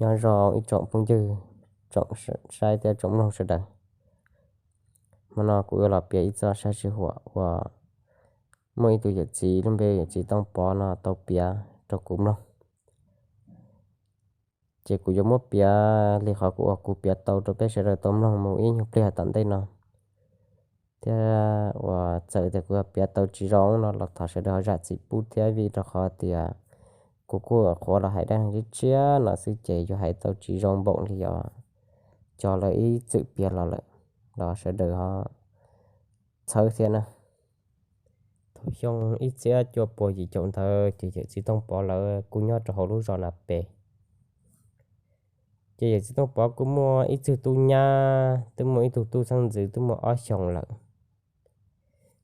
Nyob zoo ib tsoom phooj ywg, tsoom saib thiab tsoom mloog sawv daws. Hmo no kuv yuav los piav ib txoj sab sij huam uas muaj ib tug yawm txiv lub npe yawm txiv Tooj Pov no tau piav rau kuv mloog. Ces kuv yuav muab piav li qhov uas kuv piav tau rau peb sawv daws tau mloog mus ib nyuag pliag tom ntej no. Thiab uas txawm tias kuv piav tau tsis zoo no los thov sawv daws ho zam txim pub thiab, vim rau qhov tias kuv kuj qhuav los hais dab neeg tshiab tshiab no xwb ces yuav hais tau tsis zoo npaum li os cov lawv ib txwm piav los lawm, los sawv daws ho txhawb thiab na. Thaum xyoo ib txhiab cuaj puas yim caum ntawd ces yawm txiv Tooj Pov lawv kuj nyob rau hauv lub zos Nas Pes. Ces yawm txiv Tooj Pov kuj muaj ib tug tub nyab, twb muaj ib tug tub xeeb ntxwv twb muaj ob xyoos lawm.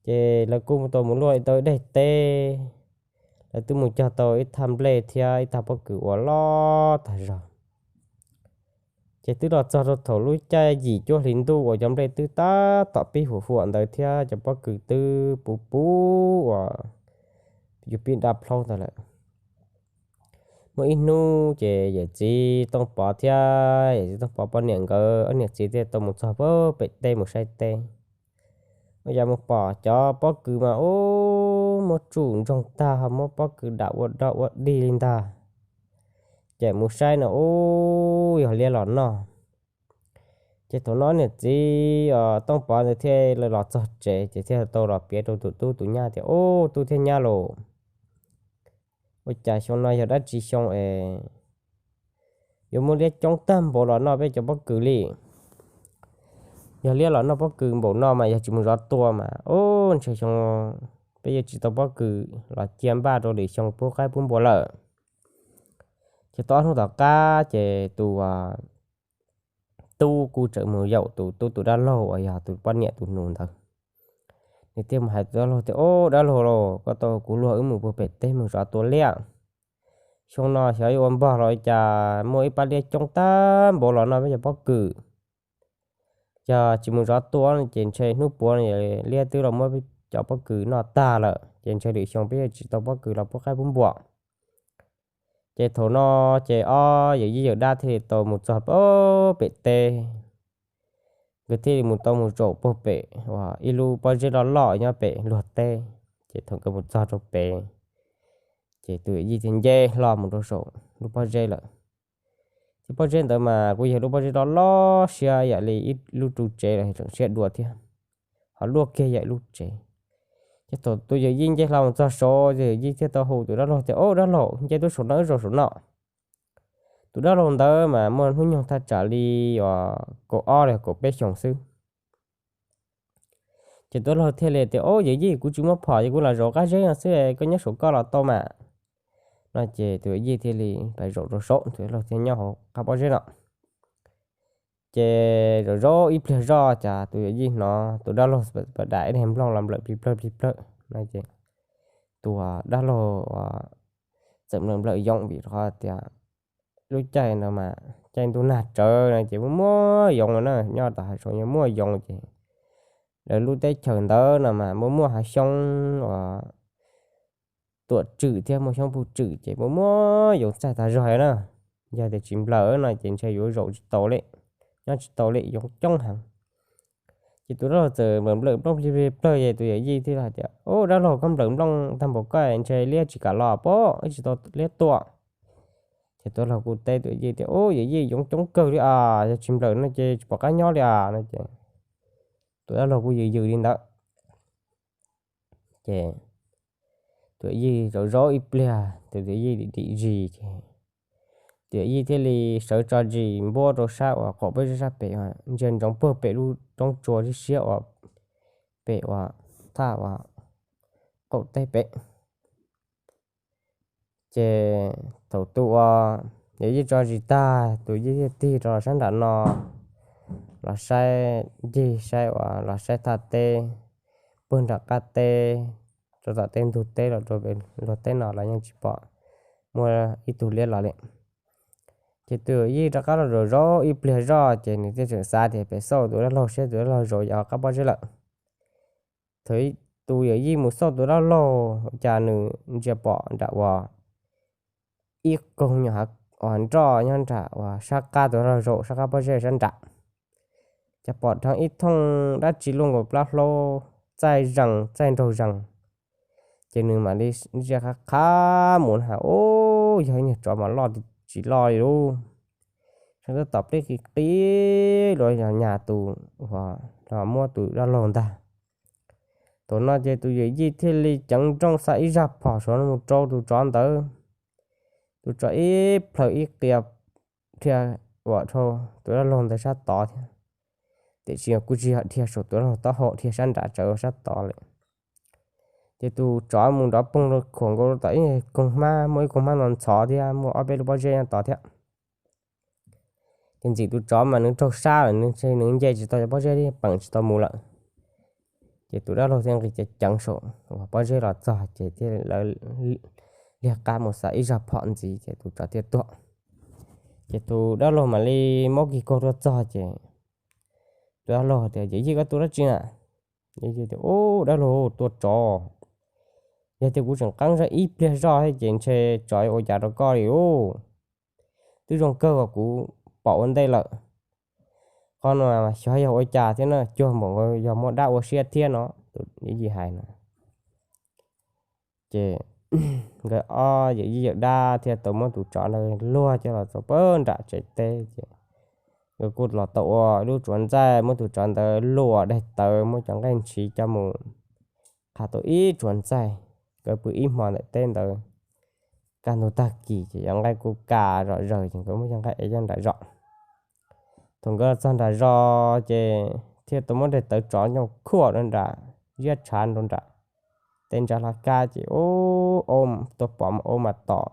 Ces lawv kuj tau mus luaj tau ib daim teb, lawv twb mus cog tau ib thaj nplej thiab ib thaj pob kws uas loj tag zog. Ces twb los txog rau thaum lub caij yim cuaj hli ntuj uas cov nplej twb tab tom pib huam huam ntawd thiab cov pob kws twb puv puv uas yuav pib da plhaub ntawd lawm. Muaj ib hnub ces yawm txiv Tooj Pov thiab yawm txiv Tooj Pov poj niam nkawd ob niam txiv thiaj tau mus txog pem teb mus saib teb. Ua cas mus pom cov pob kws mas ub muab tsuj ntsoog tag ho muab pob kws dam ua dog ua dig li ntag. Ces mus saib no ub yog liab los noj. Ces thaum no niam txiv Tooj Pov ntawd thiaj li los txog tsev ces thiaj tau los piav rau tus tub tus nyab tias, Ub, tub thiab nyab los, ua cas xyoo no yog dab tsi xyoo es yuav muaj liab coob tag npaum los noj peb cov pob kws li? Yog liab los noj pob kws npaum no mas yog tsis mus zov tua mas ub ntshe xyoo peb yuav tsis tau pob kws los cia npaj rau lwm xyoo pub qaib pub npua lawm. Ces tau ob hnub tom qab ces tus tub kuj txawm mus yaum tus tub tus dab laug uas yog tus poj niam tus nus ntawd. Nws thiaj mus hais tus dab laug tias, Ub, dab laug lauj, koj tau kuv luag wb mus puag pem teb mus zov tua liab. Xyoo no xyov yuav ua npog los cas muaj ib pab liab coob tag npaum los noj peb cov pob kws. Yog tsis mus zov tua ces ntshe hnub puav liab twb los muab cov pob kws noj tag lawm ces ntshe lwm xyoo peb yuav tsis tau pob kws los pub qaib pub npua. Ces thaum no ces ob yawm yij yawm dab thiaj li tau mus txog pem teb. Nkawd thiaj li mus tau mus zaum puag pem uas ib lub pob zeb loj loj nyob pem luag teb. Ces thaum nkawd mus txog rau pem, ces tus yawm yij thiaj nce hlo mus rau saum lub pob zeb lawm. Ces pob zeb ntawd mas kuj yog lub pob zeb loj loj siab yam li ib lub ru tsev los tseem siab dua thiab, ho luaj kiag yam lub tsev. Ces thaum tus yawm yij nce hlo mus txog saud, tus yawm yij thiaj tau hu tus dab laug tias, Ub, dab laug, nce tuaj saum no wb zaum saum no. Tus dab laug ntawd mas muaj hnub nyoog thaj tsam li uas kaum ob los kaum peb xyoos xwb. Ces tus dab laug thiaj li tias, Ub, yawm yij, kuv tsis muaj phom ces kuv lam zaum qab zeb no xwb, koj nyob saum koj los tau mas. No ces tus yawm yij thiaj li pais zaum rau saum, tus dab laug thiaj nyob hauv qab pob zeb no. Ces zaum zaum ib pliag zoj cas tus yawm yij hnov tus dab laug pas dam ib daim nplooj los nplawm plig plawg plig plawg no ces tus dab laug txawm nplawm nplawm yoov vim rau qhov tias lub caij no mas caij ntuj nag tsawv no ces muaj muaj yoov na, nyob tom hav zoov yog muaj yoov ces lawv lub teb chaws ntawd no mas muaj muaj hav xyoob uas tuam tswm thiab muaj xyoob puj tswm ces muaj muaj yoov txaij tag zog na. Yog tias tsis nplawm no ces ntshe yuav zaum tsis tau li, nyob tsis tau li, yoov coob heev. Ces tus dab laug txawm nplawm nplawm nplooj plig plig plawg ces tus yawm yij thiaj hais tias, Ub, dab laug, koj nplawm nplooj tag npaum koj ntshe liab tsis kam los pob, wb tsis tau liab tua. Ces tus dab laug kuj teb tus yawm yij tias, Ub, yawm yij, yoov coob kawg li as, yog tsis nplawm no ces tsis pom qab nyob li as no ces tus dab laug kuj yws yws li ntawd. Ces tus yawm yij zaum zaum ib pliag, tus yawm yij dim dim zis ces tus yawm yij thiaj li sawv tso zis npuab rau sab uas qaum peb zeb sab pem, ntsia ntsoov puag pem lub roob tsua siab siab uas pem uas thaj uas qaum teb pem. Ces thaum tus uas yawm yij tso zis tag, tus yawm yij thiaj tig rau sab nram no los saib ncig saib uas los saib thaj teb puag nram qab teb, rau tom tej ntug teb los rau luag teb no los yeej tsis pom muaj ib tug liab los li. Ces tus yawm yij rov qab los zaum zaum ib pliag zoj ces nws thiaj tseem xav tias pem xauj tus dab laug seb tus dab laug zaum yam qab pob zeb lawm. Thaum tus yawm yij mus xauj tus dab laug, cas nws ntsia pom nram uas ib koog nyuam hav uas nroj nyob nram uas sab qab tus dab laug zaum, sab qab pob zeb sab nram. Ces pom dheev ib thooj dab tsi luaj nkaus plab hlaub, txaij zees txaij nraug zees. Ces nws mam li ntsia qhab qhab mus na has, ub, yog ib niag tsov mas loj tsis loj li lub, sab tab tom plib qis qis los yog nyas tus uas muab tus dab laug ntag. Thaum no ces tus yawm yij thiaj li ceev nrooj xa ib zaj phom saud mus rau tus tsov ntawd. Tus tsov ib plhaw ib qia dhia uas dhau tus dab laug ntawd sab tod thiab, tiam sis kuj tsis yog dhia saum tus dab laug taub hau, dhia sab nram tsawv sab tod lawm. Ces tus tsov mus nrov poog rau khuam nkaus tom ib koog hmab, muaj ib koog hmab ntxhov ntxhov thiab muaj ob peb lub pob zeb nyob tod thiab. Ces ntxim tus tsov mas nws raug sab lawm, nws nws nce tsis tau cov pob zeb li, peem tsis tau mus lawm. Ces tus dab laug thiaj nqis ceev ceev saum uas pob zeb los txog ces thiaj lawv liag qab mus xa ib zaj phom ntxiv ces tus tsov thiaj tuag. Ces tus dab laug mam li maub kis kaug tuaj txog ces tus dab laug tias, Yawm yij, koj tua dab tsi na? Yawm yij tias, Ub, dab laug, tua tsov. Yog tias kuv tseem qeeb zog ib pliag zoj thiab ces ntshe tsov yuav ua cas rau koj li lauj. Twb zoo kawg uas kuv pom ua ntej lawm. Qhov no xyov yog ua cas thiab na, cuag npaum nkaus yog muaj dab ua siab thiab no, tus yawm yij hais no. Ces nkawd ob yawm yij yawm dab thiaj tau muab tus tsov ntawd luag coj los txog puag nram tsev teb ces nkawd kuj los tau ua lub tsuav ntxaij, muab tus tsov ntawd luam daim tawv, muab cov nqaij ntshiv coj mus qha tau ib tsuav ntxaij. Nkawd pw ib hmo ntawm teb ntawd, kaj ntug tag kis ces cov nqaij kuj ka zom zaws ces nkawd muab cov nqaij ev coj nram zos. Thaum nkawd los txog nram zos ces thiaj tau muab daim tawv tsov nyob khuam rau nram ziab tshav rau nram tej ntsa hlab kab ces ub, tuaj pom ub mas tom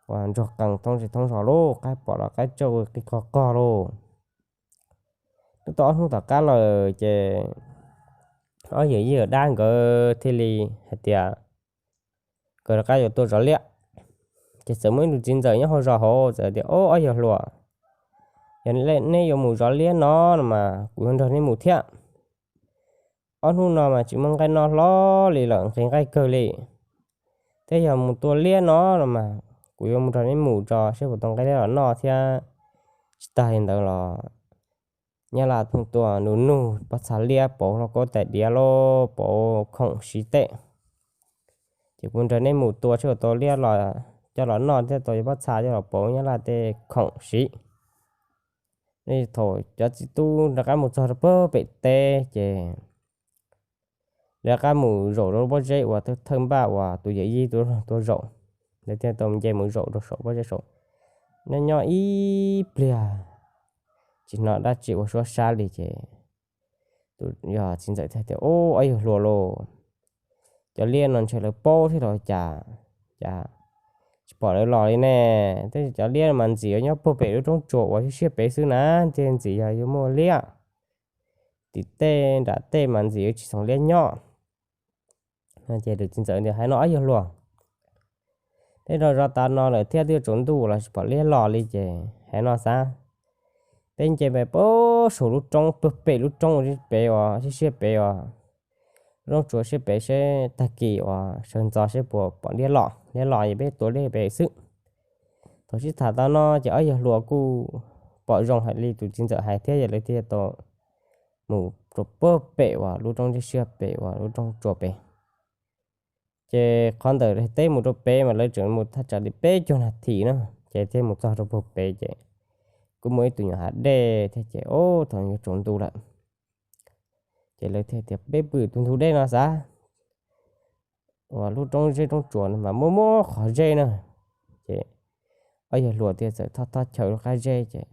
uas ntsuag qees thoob zej thoob zos lauj, qaib pom los qaib tsauj qig qog qog lauj. Twb tau ob hnub tom qab lawm ces ob yawm yij yawm dab nkawd thiaj li hais tias nkawd rov qab yuav tuaj zov liab. Ces txawm muaj ib tug txiv ntxawm nyob hauv zos hauv txawm tias, Ob, ob yawg hluas, yog neb yuav mus zov liab no no mas kuv yuav nrog neb mus thiab. Ob hnub no mas tsis muaj nqaij noj hlo li lawm, nqhis nqaij kawg li. Thiab yog mus tua liab no no mas kuv yuav mus nrog neb mus tso saib puas tau nqaij liab los noj thiab. Tsis tag li ntawd los Nyab Laj pheej tuaj nug nug pob txha liab pauv lauj kaub tais diav lauj, pauv khoom siv tej. Ces kuv nrog neb mus tua saib puas tau liab los coj los noj thiab tau pob txha coj los pauv Nyab Laj tej khoom siv. Nej thaum cov txiv tub rov qab mus txog rau puag pem teb ces lawv rov qab mus zaum rau pob zeb uas thawj npaj uas tus yawm yij tus tua zaum. Lawv thiaj tau nce mus zaum rau saum pob zeb saud. Nyob nyob ib pliag tsis hnov dab tsi ua suab sab li ces tus yog txiv ntxawm thiaj tias, Ub, ob yawg hluas lauj, cov liab no ntshe lawv paub thiab los cas, cas tsis pom lawv los li ne? Tab sis cov liab mas ntxim yuav nyob puag pem lub roob tsuas uas siab siab pem xwb na, thiaj ntxim yog yuav muaj liab. Tim tej nram tej mas ntxim yuav tsis txhoov liab nyob. Ces tus txiv ntxawm tias, Hais no ob yawg hluas, peb rov zov tas no lawm thiab twb yuav tsaus ntuj los tsis pom liab los li ces hais no xav, peb nce mus puag saum lub roob puag pem lub roob uas pem uas siab siab pem uas lub roob tsuas siab pem seb tag kis uas sawv ntxov seb puas pom liab los, liab los ces peb tua liab pem xwb. Thaum sib tham tau no ces ob yawg hluas kuj pom zoo hais li tus txiv ntxawm hais thiab, yog lawv thiaj tau mus rau puag pem uas lub roob siab siab pem uas lub roob tsuas pem. Ces qhov ntawm daim teb mus rau pem mas lawv tseem mus thaj tsam li peb caug nas this na, ces thiaj mus txog rau puag pem ces kuj muaj ib tug nyuam hav dej thiab ces ub thaum yuav tsaus ntuj lawm. Ces lawv thiaj tias, Peb pw tus ntug dej no xav, uas lub roob zeb roob tsuas no mas muaj muaj qhov zeb na. Ces ob yawg hluas thiaj txawm thoj thoj chaw lub qab zeb ces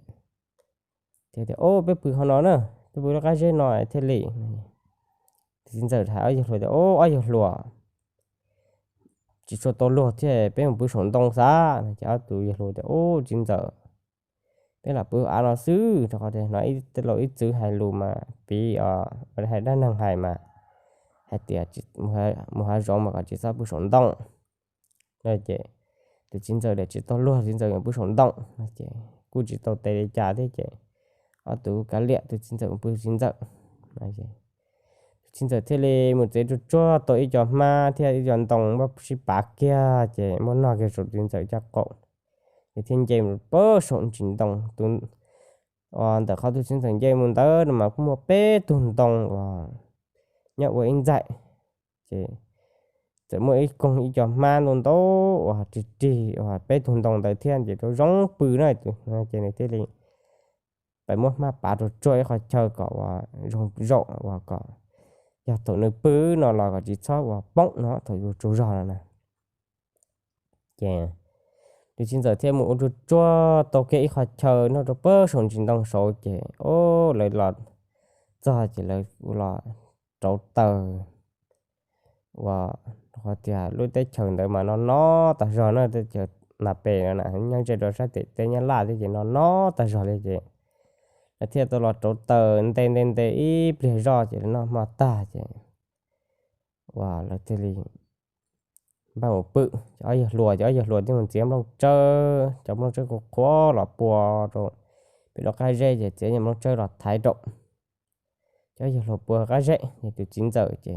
thiaj tias, Ub, peb pw qhov no na, peb pw lub qab zeb no thiaj li. Tus txiv ntxawm hais ob yawg hluas tias, Ub, ob yawg hluas, tsis tshua tau luag thiab, peb mus pw saum ntoo xav. Ces ob tug yawg hluas tias, Ub, txiv ntxawm, peb lam pw av no xwb, rau qhov tias hnov tej laus ib txwm hais lus mas piv os, hais dab neeg hais mas hais tias mus hav zoov mas kom tsis txhob pw saum ntoo. Ces tus txiv ntxawm tias tsis tau luag, txiv ntxawm mus pw saum ntoo no ces kuj tsis tau tes li cas thiab ces ob tug kav liam, tus txiv ntxawm mus pw txiv ntxawm. Tus txiv ntxawm thiaj li mus txiav tsuag tsuag tau ib co hmab thiab ib co ntoo muab sib pav kiag ces muab nog kiag saum txiv ntxawm caj qaum. Ces thiaj nce mus pem saum ntsis ntoo. Tus, ntawm qhov tus txiv ntxawm nce mus ntawd no mas kuj muaj peb tug ntoo uas nyob ua ib ntxaim. Ces txawm muaj ib koog ib co hmab ntau ntau uas rig rig uas peb tug ntoo ntawd thiab ces rau zoo pw na. Ces nws thiaj li pem muab hmab pav rau tsuag ib qho chaw kom uas zoo zaum uas kom yog thaum nws pw no los kom tsis txhob uas poob no thaum yuav tsaug zog no na. Ces tus txiv ntxawm thiaj mus ua tsuag tsuag tau kiag ib qho chaw nyob rau pem saum ntsis ntoo saud ces o, lawv los txog ces lawv los rauv taws uas rau qhov tias lub teb chaws ntawd mas no no tag zog na, teb chaws Nas Pes no na nyob ze rau sab tim teb Nyab Laj thiab ces no no tag zog li ces lawv thiaj tau los rauv taws nte nte nte ib pliag zoj ces lawv noj hmo tag ces uas lawv thiaj li npaj mus pw. Ces ob yawg hluas, ces ob yawg hluas thiaj mus ntxiav nplooj tsawb, cov nplooj tsawb qhuav qhuav los pua rau pem lub qab zeb ces txiav nplooj tsawb los thaiv rau. Ces ob yawg hluas pua qab zeb ces tus txiv ntxawm ces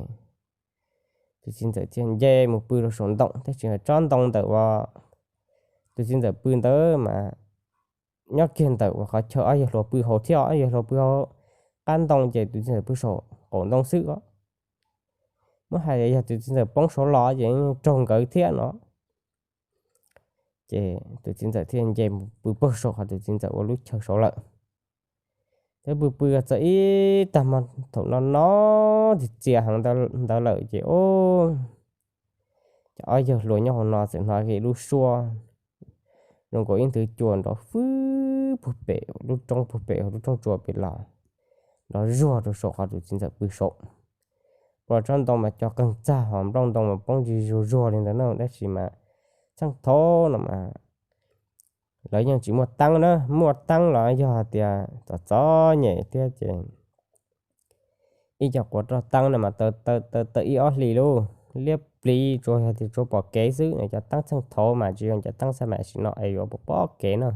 tus txiv ntxawm thiaj nce mus pw rau saum ntoo, tab sis tsob ntoo ntawm uas tus txiv ntxawm pw ntawd mas nyob kiag ntawm uas qhov chaw ob yawg hluas pw hauv thiab, ob yawg hluas pw hauv qab ntoo ces tus txiv ntxawm pw saum qaum ntoo xwb os. Muab hais yog tus txiv ntxawm poob saud los ces raug nkawd thiab no. Ces tus txiv ntxawm thiaj nce mus pw puag saum qhov tus txiv ntxawm ua lub chaw saud lawm. Thiab pw pw txog ib tag hmo thaum no no txias heev ntawd lawm ces o, ces ob yawg hluas nyob hauv no txawm hnov kiag lub suab zoo nkaus ib nthwv cua nrov fwb puag pem lub roob, puag pem lub roob tsua pem los, nrov zuag rau saum qhov tus txiv ntxawm pw saud. Pom tsob ntoo mas co qeeg txag, ho nplooj ntoo mas poob ntsis zuag zuag li ntawd na, tab sis mas txheej thaud no mas lawv yeej tsis muaj teeb na, muaj teeb los yog hais tias txom txom nyem thiab ces ib co quav roj teeb no mas taw taw ib ob hlis lauj, liab pliv tsuas yog tias tsuas pom kev xwb. Cov teeb txheej thaud mas tsis zoo cov teeb xab maim sim no es yuav pom kev na.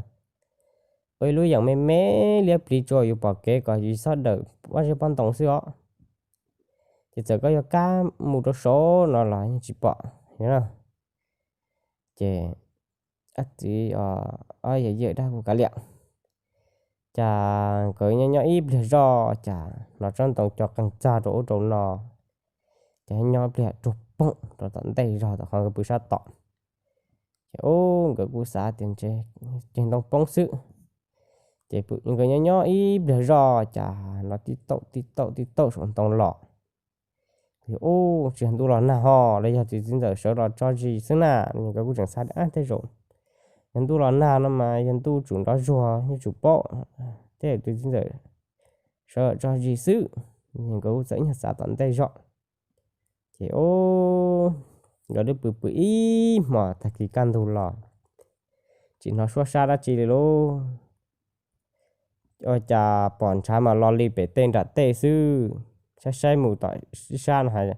Ua ib lub yeem me me liab pliv tsuas yuav pom kev kom tsis txhob dawm pob zeb pob ntoo xwb os. Ces txawm koj yuav kab mus rau saud no los yeej tsis pom. Ces ob txiv, ob yawm yij dag kuj kav liam. Ces nkawd nyob nyob ib pliag zoj ces hnov tsob ntoo co qeeg txag rau ub rau no, ces nyob pliag rug poog rau tom ntej zog tom qhov nkawd pw sab tom. Ces ub nkawd kuj xav tias ntshe ceg ntoo poob xwb. Ces nkawd nyob nyob ib pliag zoj ces hnov tib taum tib taum tib taum saum ntoo los. Ub, tsis yog ntuj los nag ho los yog tus txiv ntxawm sawv los tso zis xwb na. Nkawd kuj tseem xav tias tej zaum yog ntuj los nag no mas yog ntuj tsum nrov zuag yeej tsum paub, tej zaum tus txiv ntxawm sawv los tso zis xwb. Nkawd kuj txawm ib nyuag xav tom ntej zoj. Ces ub, nkawd twb pw pw ib hmos tag kis kaj ntug los tsis hnov suab sab dab tsi li lauj. Ua cas pom ntshav mas lo li pem tej nram tej xwb. Saib saib mus tom ib sab no hais,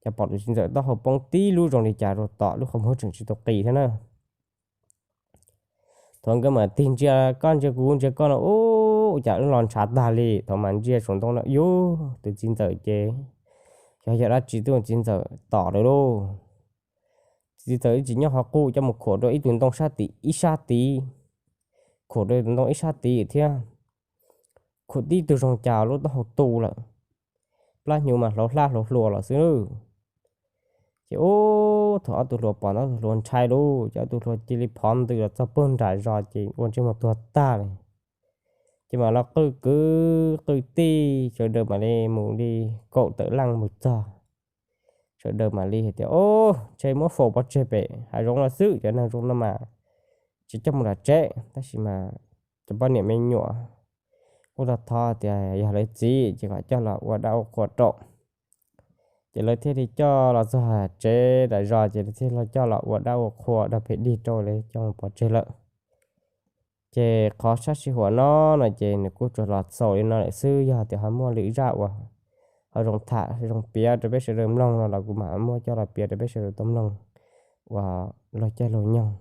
cas pom tus txiv ntxawm taub hau poob tib lub zoo li cas rau tom lub qhov muag tseem tsis tau qis thiab na. Thaum nkawd mam tig ntsia koj ntsia kuv kuv ntsia koj no ub, ua cas wb los ntshav tag li. Thaum mas ntsia saum ntoo no yus tus txiv ntxawm ces yog yog dab tsi twb tus txiv ntxawm tom lawm lauj. Tus txiv ntxawm tsis nyob qhov qub, coj mus khuam rau ib tug ntoo sab tid ib sab tid, khuam rau tus ntoo ib sab tid thiab. Khuam tib tug zoo cas lub taub hau tu lawm, plab hnyuv mas hlauv hlab hlauv hlua los xwb. Ces ub, thaum ob tug hluas pom no ob tug hluas ntshai lauj, ces ob tug hluas cia li phov ntws los txog puag nram zos ces ua ntsej muag tuag tag li. Ces mam los qw kwv qw tij, sawv daws mam li mus li kaum tawm leej mus txog. Sawv daws mam li hais tias, ub, ntshe muab faus pov tseg pem hav zoov los xwb, cov neeg zoo no mas tsis coj mus nram tsev. Tab sis mas cov poj niam me nyuam kuj thov tias yog lawv txiv ces kom coj los ua dab ua qhua rau. Ces lawv thiaj li coj los txog tsev nram zos ces lawv thiaj los coj los ua dab ua qhua rau pem dig rau, lawv coj mus pov tseg lawm. Ces qhov sab sij huam no no ces nws kuj tsuas los xaus li no lawm xwb, yog tias ho muaj lwm zaj uas ho zoo tham zoo piav rau peb sawv daws mloog no los kuv mam muab coj los piav rau peb sawv daws tau mloog uas luag caij luag nyoog.